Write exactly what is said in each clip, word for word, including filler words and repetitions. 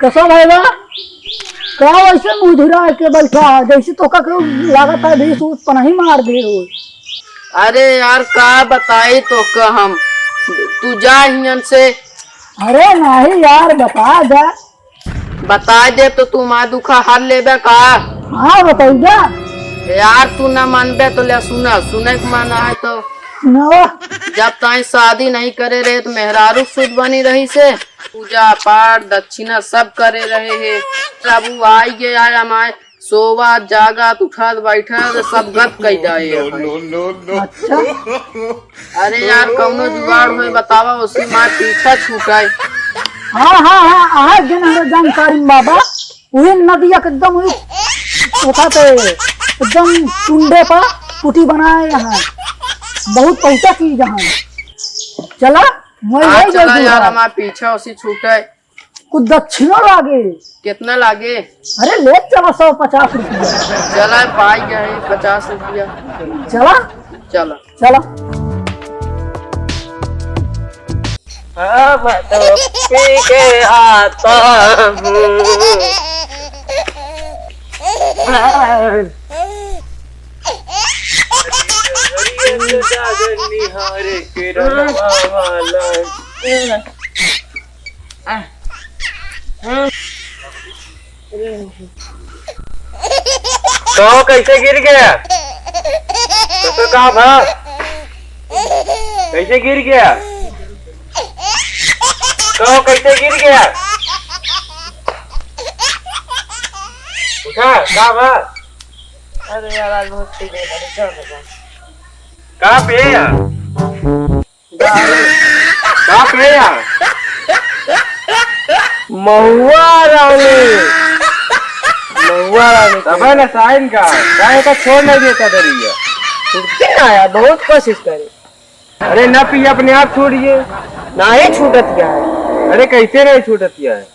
कसो भाई बा, का वैसे मुँह धुरा के बैठा है, जैसे तोका के लागत है बीस ऊस पनही मार दे हो। अरे यार, का बताई तोका हम, तू जा हियन से। अरे नहीं यार, बता जा। बता दे तो तू माँ दुखा हर लेबे का? हाँ, बताइए। यार, तू ना मानबे तो ले सुना, सुने के मन है तो सुनावा। जब ताई शादी नहीं करे रहे तो मेहरारू शुद्ध बनी रही से, पूजा पाठ दक्षिणा सब करे रहे है। अब उ आई गया, हमारे सोवत जागत उठत बैठत सब गत कई जाए है। अच्छा। अरे यार, कौनो जुगाड़ होए बतावा, उसी माँ पीछा छूटाए। हाँ हाँ हाँ, आ गए ना जानकारी बाबा। वही नदिया के एकदम वही उठा पे एकदम टुंडे पर कुटी बनाए यहाँ। बहुत पैसा चीज यहाँ। चला, मैं हाँ, ले चला जाऊँ यार, घर। हमार पीछा उसी छूटे। कुछ दक्षिणा लागे। कितना लागे? अरे ले चला सौ पचास रुपया। चला पाई गए पचास रुपया। चला। चला। चला। अब तो पी के आता हूँ। तो कैसे गिर गया? तो, तो का भा? कैसे गिर गया? तो कैसे गिर गया? उठा, का भा? अरे यार, आज बहुत पी गए, अरे क्या बताऊं? का पे है? का पे है? महुआ रानी। महुआ रानी। तबे ना साइन का, काहे का छोड़ नहीं देता दरिया? छूटते ना यार, बहुत कोशिश करे। अरे ना पिए, अपने आप छोड़िए। ना ही छूटत क्या है? अरे कैसे नहीं छूटत क्या है?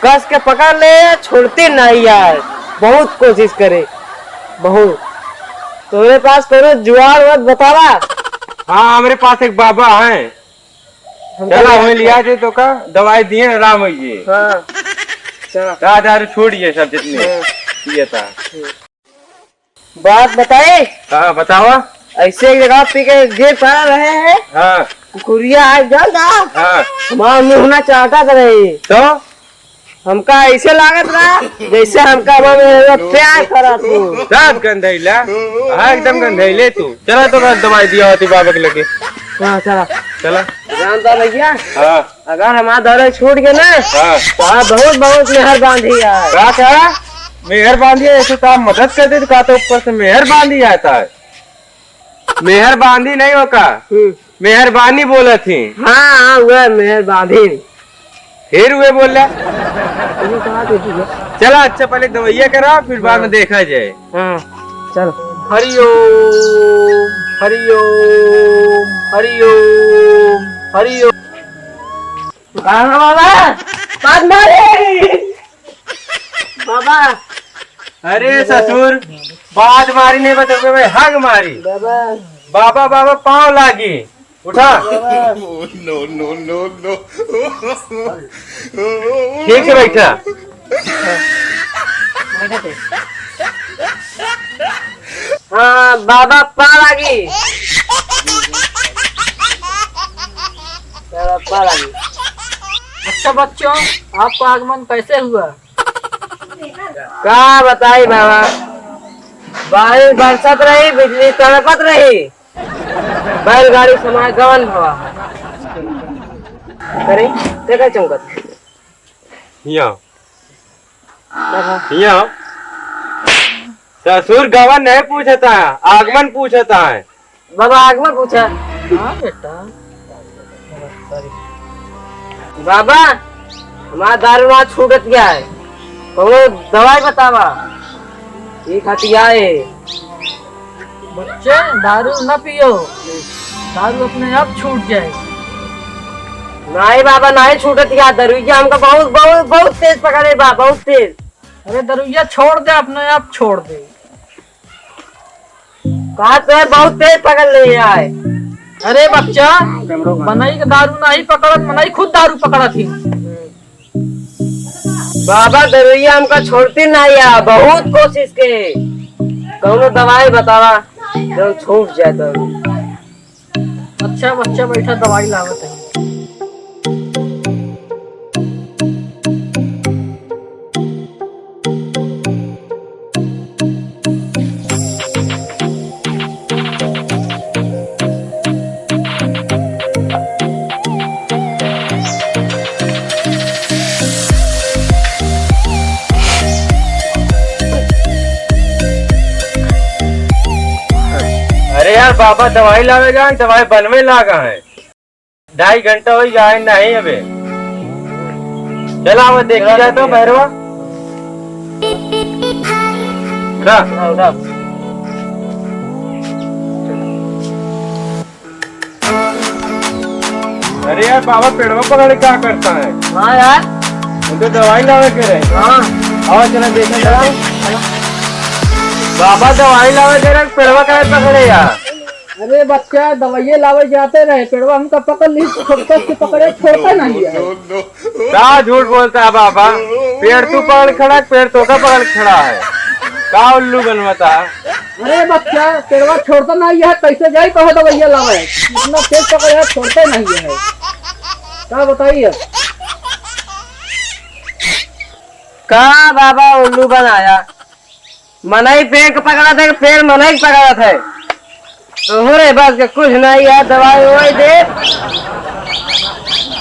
कस के पकड़ ले, छोड़ते नहीं यार, बहुत कोशिश करे, बहुत। तोरे पास कोनो जुगाड़ मत बतावा। हाँ, हमरे पास एक बाबा हैं। हम चला, तो हमें लिया दे तो का, दवाई दिए, आराम होइए। हाँ, चला। का दारू छोड़िए सब जितने हाँ। पिए था। बात बताए? हाँ, बतावा। ऐसे एक जगह पी के गिर पड़ा रहे हैं। हाँ। कुकुरिया आ गया था। हाँ। हमारा मुंह ना चाटत रही। तो? हमका ऐसे लागत रहा, जैसे हमका हमारे में प्यार करा तू। रात गंधैला? हाँ, एकदम गंधैले तू। चला तो बस दवाई दिया होती बाबा के लगे। हाँ, चला। चला। जानता भैया? हाँ। अगर हमार दौरे छूट गए ना, हाँ। तो आप बहुत, बहुत मेहर बांधी यार। का, का? मेहर बांधी है, ऐसे तो आप मदद कर दे, तो का तो ऊपर से मेहर बांधी आता है? मेहर बांधी नहीं हो का? हम्म। मेहरबानी बोलत ही। हाँ, हाँ, वह मेहर बांधी। फिर वह बोल रहा। चला, अच्छा, पहले दवाइया करा, फिर बाद में हाँ। देखा जाए। हाँ, चल। हरिओम, हरिओम, हरिओम, हरिओम। बाबा, बाबा, बात मारे। बाबा। अरे ससुर, बात मारी नहीं बता, मैं हग मारी। बाबा। बाबा, बाबा, पाँव लागी। उठा। बाबा। No, no, no, no। ठीक से बैठा। हाँ, बाबा पाँव लागी। बाबा पाँव लागी। अच्छा बच्चों, आपका आगमन कैसे हुआ? का बताई बाबा, बारिश बरसत रही, बिजली तड़पत रही, बैलगाड़ी समय गवन भवा। अरे, देखा चमकत। हिया। हिया। ससुर गवन नहीं पूछता है, आगमन पूछता है। बाबा आगमन पूछा। हाँ बेटा। बाबा, हमारा दारू ना छूटत क्या है? कौनो दवाई बतावा। ये खाती आए। बच्चे, दारू ना पियो, दारू अपने आप छूट जाए। नहीं बाबा, नहीं छूटत यार, दरुइया हमका बहुत, बहुत, बहुत तेज पकड़े बा, बहुत तेज। अरे दरुइया छोड़ दे, अपने आप छोड़ दे। कहा तो है, बहुत तेज पकड़ ले आए। अरे बच्चा, मनई के दारू नहीं पकड़त, मनई खुद दारू पकड़त ही। बाबा, दरुइया हमका छोड़ती ना या, बहुत कोशिश के। कौनो दवाई बतावा, जौन छूट जाए तो। अच्छा बच्चा, बैठा, दवाई लावत है। अरे यार बाबा, दवाई लावे गए, दवाई बनवे लागा है। ढाई घंटा हो गया है, नहीं अबे। चला, वो देखी जाए तो भैरवा। उठा। उठा, उठा। अरे यार बाबा, पेड़वा पकड़ के क्या करता है? हाँ यार। उनके दवाई लावे के रहे। हाँ। और चला देखा चला। बाबा दवाई लावे के रहे, पेड़वा काहे पकड़े यार? अरे बच्चा, दवाइये लावे जाते रहे, पेड़वा हमका पकड़ ली, छोड़ता से पकड़े, छोड़ता नहीं है। का झूठ बोलता है बाबा? पेड़ तू पकड़ खड़ा, पेड़ तोका पकड़ खड़ा है। का उल्लू बनवता है? अरे बच्चा, पेड़वा छोड़ता नहीं है, कैसे जाई कहो दवाइया लावे? इतना तेज पकड़े है, छोड़ते नहीं है। का बताई अब? का बाबा उल्लू बनाया? मनई पेड़ के पकड़त है, पेड़ मनई के पकड़त है। तोहरे बस के कुछ नहीं है, दवाई ववाई दे।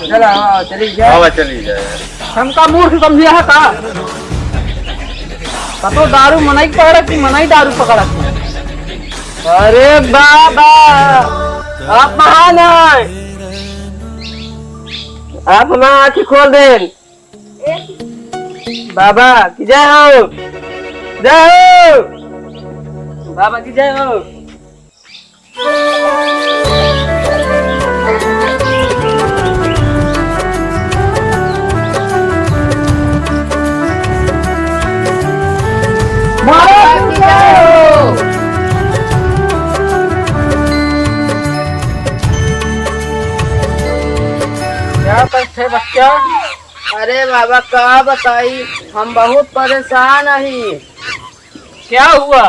चला, हाँ, चली जा। हाँ, चली जा। हमका मूर्ख समझिया है का? कतो दारू मनई के पकड़त कि मनई दारू पकड़त है? अरे बाबा, आप महान हैं। आप हमार आँखी खोल देन। बाबा की जय हो, जय हो, बाबा की जय हो। महाराज की जय हो। क्या करते बच्चा? अरे बाबा, का बताई, हम बहुत परेशान हई। क्या हुआ?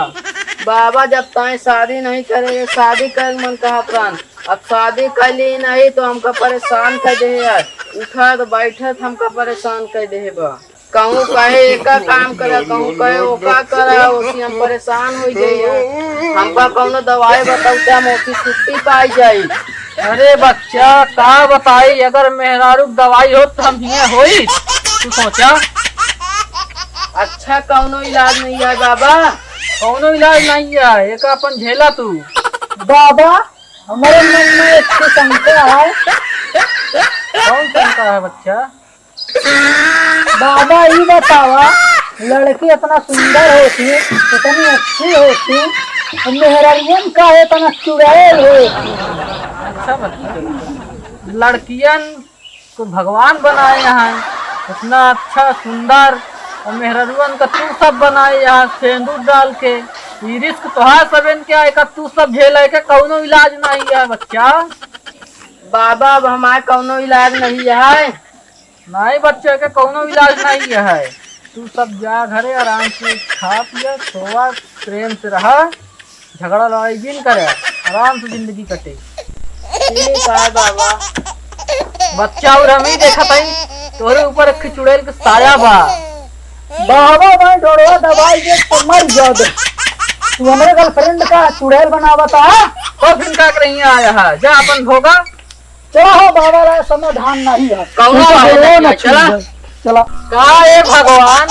बाबा, जब ताई शादी नहीं करे, शादी करे मन कहत रहन। अब शादी कैली नहीं तो हमका परेशान कर दे यार। उठत बैठत हमका परेशान कर दे बा। कहूँ कहे एका काम करा, कहूँ कहे ओका करा, ओसी हम परेशान हो जाइए। हमका कौनो दवाई बताऊ, हम ओसी छुट्टी पाई जाई। अरे बच्चा, का बताई, अगर मेहरारू के दवाई होत तो हम हियाँ होई, तू सोचा। अच्छा, कौनो इलाज नहीं है बाबा? कौनो इलाज नहीं है, एक अपन झेला तू। बाबा, हमारे मन में एक ठे शंका है। कौन शंका है बच्चा? बाबा, ई बतावा, लड़की इतना सुंदर होती, इतनी अच्छी होती, और मेहरारियन का इतना चुड़ैल होती? अच्छा बच्चा, लड़कियन को भगवान बनाए हैं, इतना अच्छा सुंदर, और मेहररुअन का तू सब बनाए हैं सेंदूर डाल के। ई रिस्क तोहार सबेन क्या है, का तू सब झेले के कौनो इलाज नहीं है बच्चा। बाबा, अब हमार कौनो इलाज नहीं है। नहीं बच्चे के कौनो इलाज नहीं है। तू सब जा घरे आराम से खा पिया, सोवा, प्रेम से रहा, झगड़ा लड़ाई बिन करे, आराम से जिंदगी कटे। ठीक है बाबा। बच्चा और हम ही देखत हई, तोहरे ऊपर एक चुड़ैल के साया बा। बाबा, मैं डोड़वा दबाई दे तो मर जाबे। तू हमरे गर्लफ्रेंड का चुड़ैल बनावता है? तो फिर का करही आया है? जा अपन भोगा। चला हो बाबा रे, समाधान नहीं है। कौनो उनका आवाज बोलवा नहीं ना है, चला। छूट जाए। चला। का ए भगवान,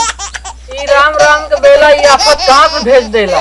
ई राम राम के बेला ई आफत कहाँ से भेज देला?